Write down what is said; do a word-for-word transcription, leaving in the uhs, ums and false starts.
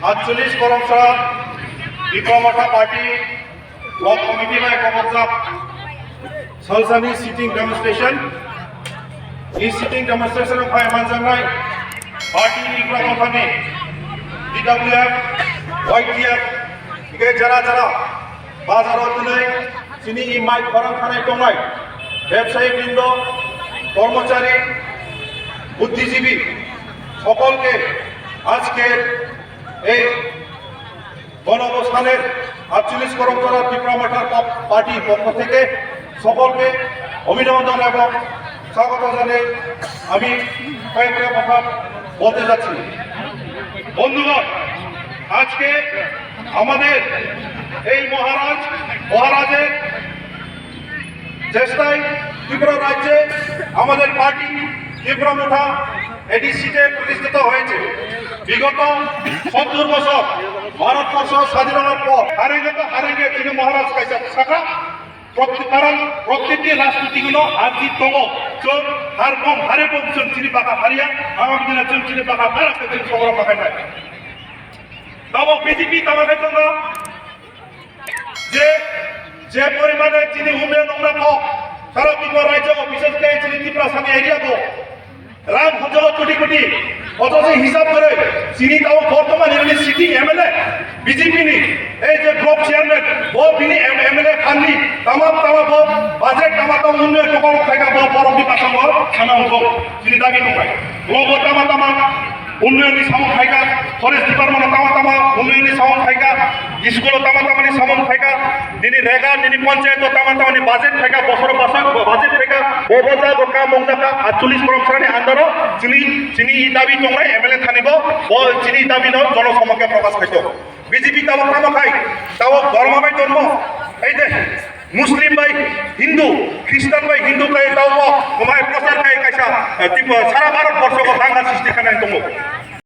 Atcholish Koromsara Tipra Motha Party Block Committee bai kobokjak salsani sitting demonstration. I sitting demonstration o phai manjaknai party Tipra Mothani D W F, Y T F, hingke jara jara bazaro twnwi chini i mic khorang khanai tongnai bebsayi brindo, kormochari, বুদ্ধিজীবী সকলকে আজকের এই গণ অবস্থানের আটচল্লিশ করমচড়া ত্রিপুরা মথার পক-, পার্টির পক্ষ থেকে সকলকে অভিনন্দন এবং স্বাগত জানিয়ে আমি কয়েকটা কথা বলতে যাচ্ছি। বন্ধুগণ, আজকে আমাদের এই মহারাজ, মহারাজের চেষ্টায় ত্রিপুরা রাজ্যে আমাদের পার্টি ত্রিপুরা মথা এডিসিতে প্রতিষ্ঠিত হয়েছে। বিগত সত্তর বছর ভারতবর্ষ স্বাধীন হওয়ার পর হারেঙ্গে তো হারেঙ্গে তিনি মহারাজ কাইসা শাখা প্রতি-, কারণ প্রত্যেকটি রাজনীতিগুলো হার জিত দল চোর হার কম হারে কম চোর চিনি পাকা হারিয়া আগামী দিনে চোর চিনি পাকা তারা চোর চিনি সংগ্রাম পাকায় নাই। তবে বিজেপি তারা বেতন যে, যে পরিমাণে যিনি উন্নয়ন নোংরা কম, সারা ত্রিপুরা রাজ্য, বিশেষ করে যিনি ত্রিপুরা সামি এরিয়া কো, রাম হজল কোটি কোটি, অথচ হিসাব করে যিনি তাও বর্তমান এমএলএ সিটিং এমএলএ বিজেপি নি, এই যে ব্লক চেয়ারম্যান, ও তিনি এম-, এমএলএ খাননি, তামাম তামাম ও বাজেট তামাম তামাম উন্নয়ন প্রকল্প থাকা ও বড় বিকাশ সংঘ সানা হতো, যিনি দাবি করবেন। ও তামাম তামাম উন্নয়ননি samung khaika, forest department o tama tama unnayonni samung khaika, school o tama tamani samung khaika, nini rega, nini panchayat o tama tamani budget khaika, bosor bosor budget khaika, bo bo jago kam wngjakha, atcholish koromsarani under o chini, chini dabi tongnai M L A thani bo, bo chini dabi no jono somokke prokash khaito. B J P tabok tamo khai, tabok dhormo bai dhormo, ei de, Muslim bai Hindu, Christian bai Hindu kai tamo, kumai prochar kai kaisa, eh, tipo, sara Bharat borsho ko danga sristi khanai tongo.